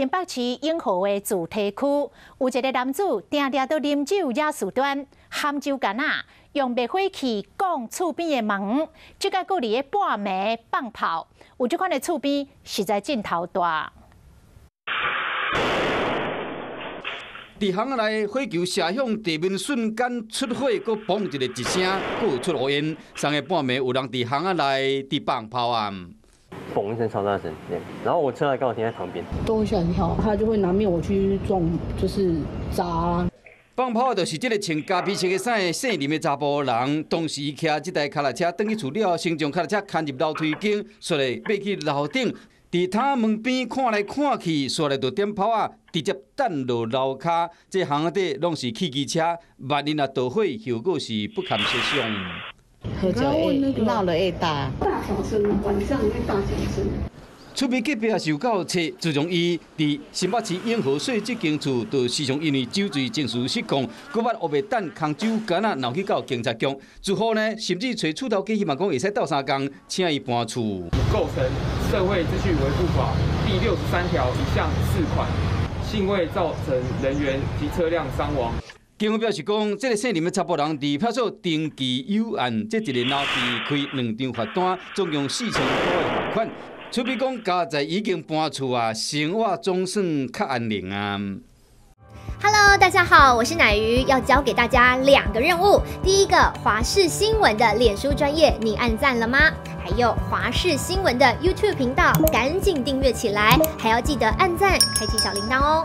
新北市永和的自提區，有一个男子定定都啉酒惹事端，含酒矸仔，用滅火器摃厝邊的門，這个閣佇咧半暝放炮，有這款的厝邊實在陣頭大。佇巷仔內，火球射向地面瞬間出火，閣嘣一个一聲，閣有出烏煙。昨昏半暝有人佇巷仔內佇放炮啊！嘣一聲超大聲，然後我車還剛好停在旁邊，都會嚇一跳，他就會拿滅火器去撞，就是砸。放炮就是這个穿咖啡色的衫的姓林的查埔人，當時騎這台跤踏車轉去厝了後，先將跤踏車牽入樓梯間，紲咧爬去樓頂。佇窗門邊看來看去，紲咧就點炮仔，直接彈落樓跤。這巷仔底攏是汽機車，萬一若著火，後果是不堪設想。喝酒會鬧了會大，大小聲，晚上會大小聲。厝邊隔壁也是有夠冊，自從伊佇新北市永和稅這間厝，就時常因為酒醉情緒失控，閣捌烏白彈空酒矸仔鬧去到警察局。之後呢，甚至揣厝頭家希望講會使鬥相共，請伊搬厝。構成社會秩序維護法第63條一項4款，幸未造成人員及車輛傷亡。警方表示講，這个姓林的查埔人佇派出所登記有案，這一个鬧被開兩張罰單，總共4000塊的罰款。厝邊講，佳哉已經搬厝啊，生活總算較安寧啊。 Hello，大家好，我是乃瑜，要交給大家兩個任務。第一個，華視新聞的臉書專頁，你按讚了嗎？還有華視新聞的 YouTube 頻道，趕緊訂閱起來，還要記得按讚，開啟小鈴鐺哦。